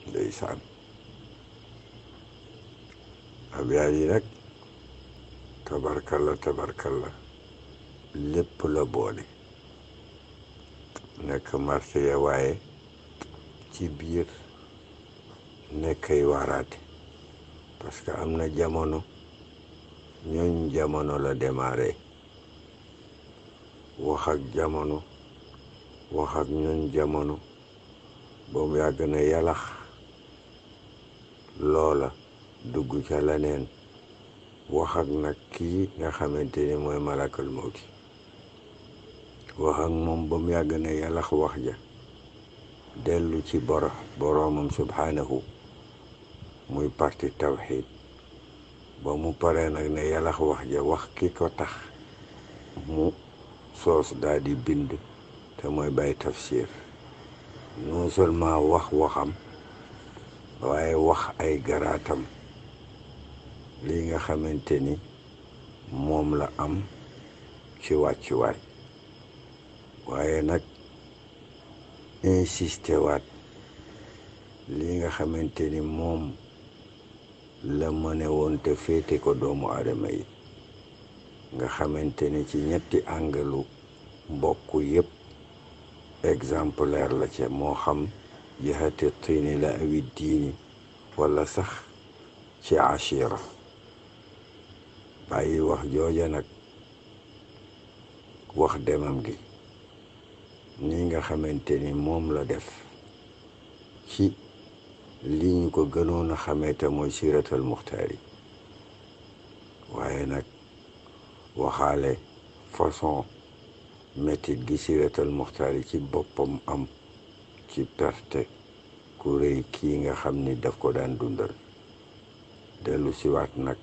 ndeysaan abyaat yi nag tabarkalla lépp la boole nekk marsiya waaye ci biir nekkay waaraate parce que am na jamono ñooñ jamono la démarré wax ak jamono wax ak ñooñ jamono ba mu yàgg na yalax loola dugg ca leneen wax ak nag kii nga xamante ni mooy malakal mawti wax ak moom ba mu yàgg na yalax wax ja dellu ci boroomam subhaanahu muy parti tawxiid ba mu paree nag ne yalax wax ja wax ki ko tax mu soos daal di bind te mooy bay tafsir non seulement wax waxam waaye wax ay garaatam lii nga xamante ni moom la am ci wàccuwaay waaye nag insisté waat lii nga xamante ni moom la mëne woon te féete ko doomu aadama yi nga xamante ni ci ñetti angalu mbokk yépp exemplaire la ca moo xam jihati tiini la awi diini wala sax ci ashira bàyyi wax jooja nag wax demam gi ni nga xamante ni moom la def ci li ñu ko gënoon a xamee te mooy siratal muxtaar yi waaye nag waxaale façon métit gi siratal muxtaar yi ci boppam am ci perte ku rëy kii nga xam ni daf ko daan dundal dellu siwaat nag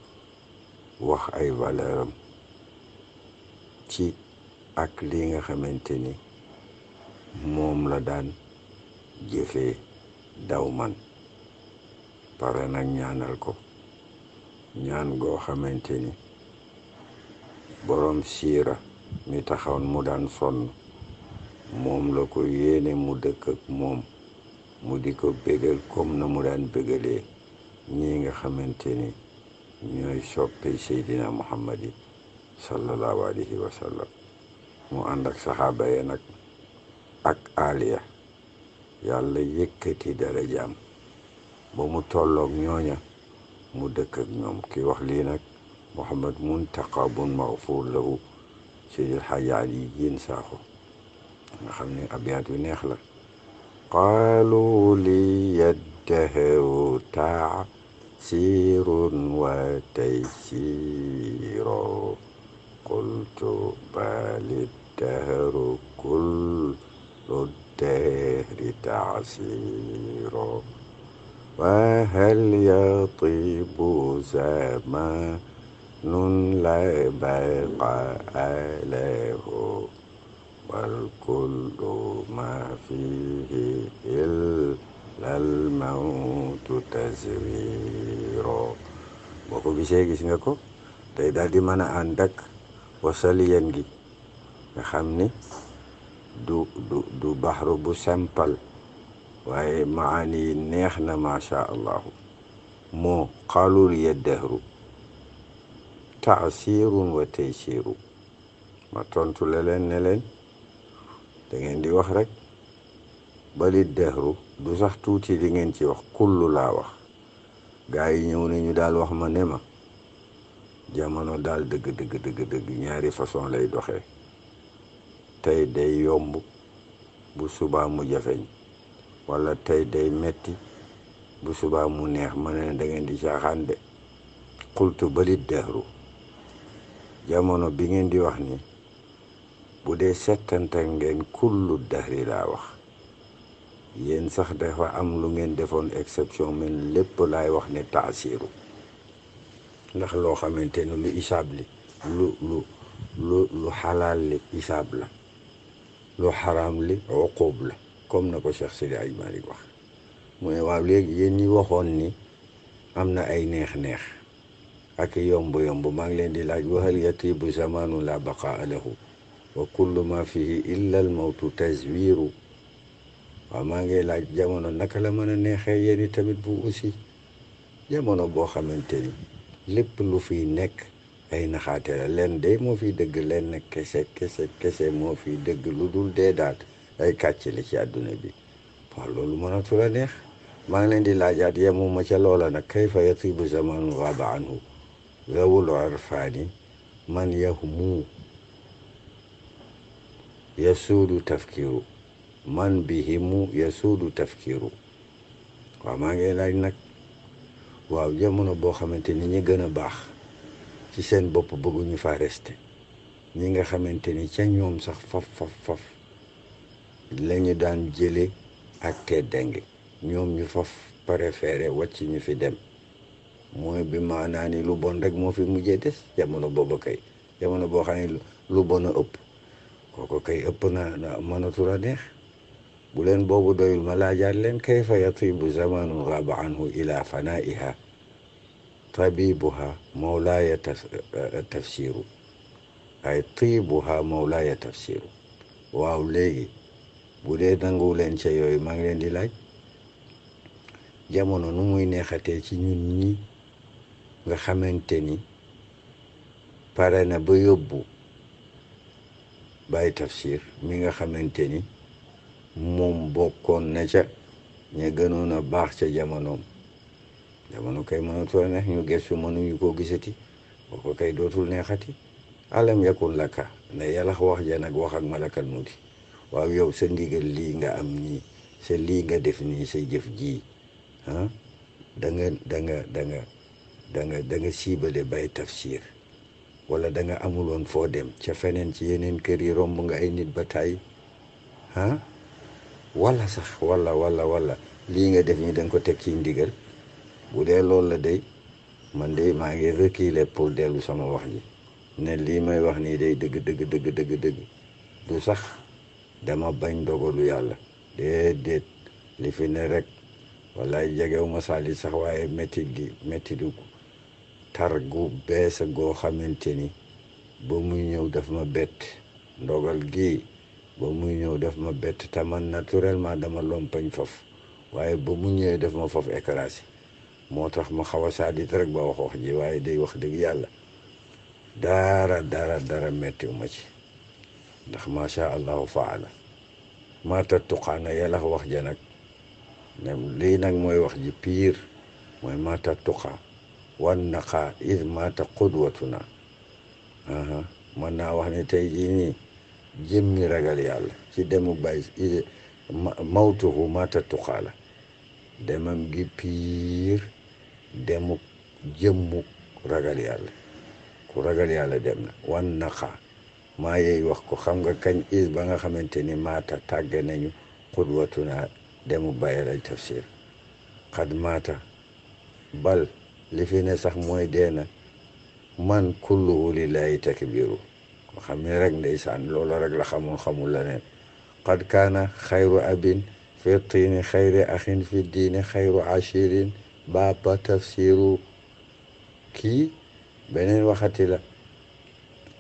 wax ay valeur am ci ak li nga xamante ni moom la daan jëfee daw man pare nag ñaanal ko ñaan goo xamante ni borom siira mi taxawoon mu daan sonn moom la ko yéene mu dëkk ak moom mu di ko bégal comme na mu daan bégalee ñii nga xamante ni ñooy soppe seydina muhammad yi sallallahu alayhi wa sallam mu ànd ak saxaaba yi nag ak aliya yàlla yëkkati darajaam ba mu tolloog ñooña mu dëkk ak ñoom ki wax lii nag muhammad muntaqa bun maghfur lahu seydil xaaji ali yéen saaxo nga xam ne abyaat yu neex la qaalu li yaddaharu taasirun wa taysiro qultu bali dahru kullu dahri taasiro wa hal yatibu zamanun la baqaa lahu bal kullu ma fihi illa al mawtu tazwiro boo ko gisee gis nga ko day daal di mën a ànd ak wasaliyen gi nga xam ni du baxru bu simple waaye maani yi neex na macha allahu moo xaalul yeddahru taasirun wa taysiru ma tontu leen ne leen da ngeen di wax rek balit dahru du sax tuuti di ngeen ci wax kullu laa wax gaa yi ñëw nañu daal wax ma ne ma jamono daal dëgg ñaari façon lay doxee tey day yomb bu subaa mu jafeñ wala tey day metti bu subaa mu neex ma ne da ngeen di caaxaan de xultu balit dahru jamono bi ngeen di wax ni bu dee settante ngeen kullu dahri laa wax yéen sax dafa am lu ngeen defoon exception men lépp laay wax ne taasiru ndax loo xamante ne lu isaab li lu xalaal li isaab la lu xaraam li uqub la comme na ko Cheikh Sidi Aj Malik wax mu ne waaw léegi yéen ñi waxoon ni am na ay neex-neex ak yomb-yomb maa ngi leen di laaj wa hal yatibu zamanu la baqaa lahu wa kullu ma fihi illa al mawtu tazwiru waaw maa ngi laaj jamono naka la mën a neexee yéen tamit bu aussi jamono boo xamante ni lépp lu fiy nekk ay naxaate la leen de moo fiy dëgg leen kese moo fiy dëgg lu dul dee daal ay kàcc la ci àdduna bi waaw loolu mënatu la neex maa ngi leen di laajaat yemuma ca loola nag kayfa yatibu zamanu gaaba anhu zawul arfaani man yahmu yasuudu tafkiru man bihimu yasuudu tafkiru waaw maa ngi laaj nag waaw jamono boo xamante ni ñi gën a baax ci seen bopp bëgguñu fa resté ñi nga xamante ni ca ñoom sax faf lañu daan jële ak teddange ñoom ñu faf préféré wàcc ñu fi dem mooy bi maanaa ni lu bon rek moo fi mujjee des jamono boobu kay jamono boo xam ne lu bon a ëpp kooku kay ëpp na mënatul a neex bu leen boobu doyul ma laajaat leen kayfa yatibu zamanu gaaba anhu ila fanaiha tabibuha mawlaaya tafsiru ay tibuha mawlaaya tafsiru waaw léegi bu dee nangu leen ca yooyu maa ngi leen di laaj jamono nu muy neexatee ci ñun ñi nga xamante ni pare na ba yóbbu Baye Tafsir mi nga xamante ni moom bokkoon na ca ña gënoon a baax ca jamono kay mënatu la neex ñu gëstu mënuñu koo gisati boo ko kay dootul neexati alam yakun laka ne yàlla wax ja nag wax ak malakal muti waaw yow sa ndigal lii nga am nii sa lii nga def nii sa jëf ji ah da nga siibale Baye Tafsir wala da nga amuloon foo dem ca feneen ci yeneen kër yi romb nga ay nit ba tàyyi ah wala sax wala lii nga def ñi da nga ko teg ci ndigal bu dee loolu la day man de maa ngi reculer pour dellu sama wax ji ne lii may wax nii day dëgg du sax dama bañ dogalu yàlla déedéet li fi ne rek wallaay jegew ma saali sax waaye métti du tar gu bees goo xamante ni ba muy ñëw daf ma bett ndogal gi ba muy ñëw daf ma bett te man naturellement dama lompañ foofu waaye ba mu ñëwee daf ma foofu écrasé moo tax ma xaw a saadit rek ba wax ji waaye day wax dëgg yàlla dara mettiw ma ci ndax macha allahu faala maata tuqaana yàlla wax ja nag ne lii nag mooy wax ji piir mooy maata tuqa wan naqa is maata qudwatuna mën naa wax ne tey jii nii jëmmi ragal yàlla ci demu bay mawtuhu maata tuqa la demam gi piir demuk jëmmuk ragal yàlla ku ragal yàlla dem na wan naqa maa yeey wax ko xam nga kañ is ba nga xamante ni maata tàgge nañu qudwatuna demu bàyyi lay Tafsir xad maata bal li fi ne sax mooy deena man kulluhu lillahi takbiru ko xam ne rek ndeysaan loolu rek la xamul la neen qad kaana xayru abin fi tiini xayri axin fi diini xayru ashirin Baba Tafsiru kii beneen waxati la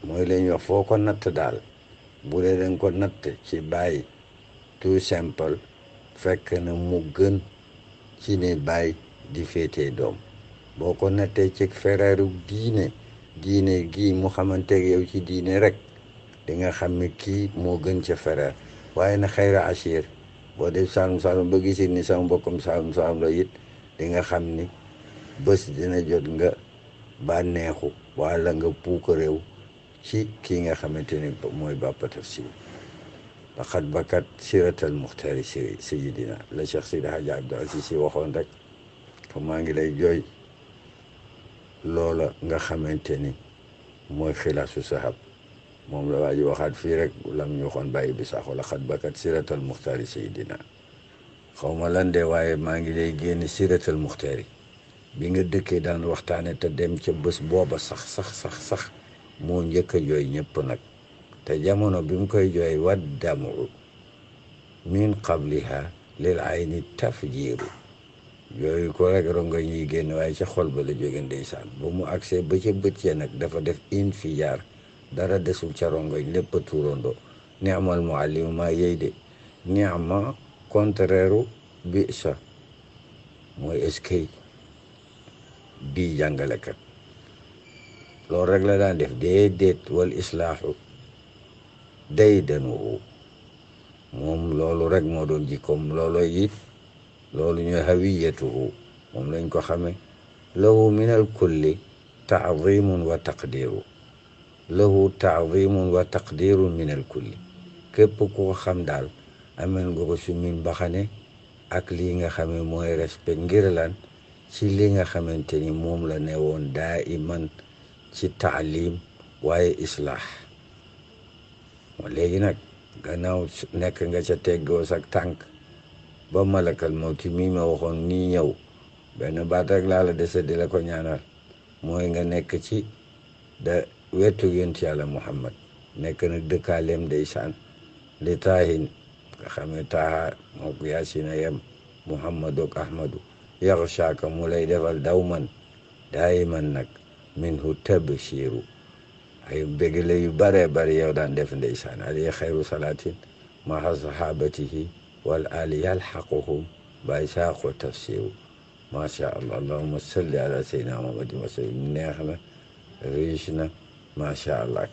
mooy lañ wax foo ko natt daal bu dee dañ ko natt ci bàyyi tout simple fekk na mu gën ci ne bàyyi di féetee doom boo ko nattee ci fereeru diine gii mu xamanteeg yow ci diine rek di nga xam ne kii moo gën ca fereer waaye na xayra ashir boo def saalum ba gisit ni sama mbokkam saalum la it di nga xam ni bés dina jot nga bànneexu wala nga puuk réew ci kii nga xamante ni mooy Baba Tafsir laqad bakat siratal muxtaari sayidina la Cheikh Sidi Hadji Abdou Aziz Sy waxoon rek ko maa ngi lay jooy loola nga xamante ni mooy xilaasu sahab moom la waa ji waxaat fii rek lam ñu waxoon bàyyi bi saxo laqad bakat siratal muxtaari sayidina xaw ma lan de waaye maa ngi lay génn siratal muxtaari bi nga dëkkee daan waxtaane te dem ca bés booba sax moo njëkk a jooy ñëpp nag te jamono bi mu koy jooy waddamu min qabliha lil ayni tafjiru yooyu ko rek rongo ñuy génn waaye ca xol ba la jóge ndeysaan ba mu agsee ba ca bët ya nag dafa def infijaar dara desul ca rongoñ lépp a tuurandoo ni'mal muallimu maa yey de ni'ma contraire bi sa mooy eskay bii jàngalekat loolu rek la daan def déedéet wal islaaxu day danuwu moom loolu rek moo doon jikkoom looloy it loolu ñooy hawiyatuhu moom lañ ko xame lahu min al kulli taadimun wa taqdiru lahu taadimun wa taqdiru min al kulli képp ku ko xam daal ameen nga ko sumin mbaxane ak lii nga xame mooy respect ngir lan ci li nga xamante ni moom la ne woon daa iman ci taalim waaye islaax léegi nag gannaaw nekk nga ca teggoo sak tànk ba malakal mawti mii ma waxoon nii ñëw benn baat rek laa la dese di la ko ñaanal mooy nga nekk ci da wetu yonent yàlla muhammad nekk nag dëkkaaleem ndeysaan li taahin nga xamee taaha moo ko yaasina yem muhammadu ak ahmadu yaxshaaka mu lay defal dawman daayiman nag minhu tabshiru ay bégale yu bare bari yow daan def ndeysaan alayhi xayru salaatin maha sahabatihi wal ali yalxaquhum bay saaqo tafsiru macha allah allahuma salli ala sayyidina muhammadin wa sallim neex na riche na macha allah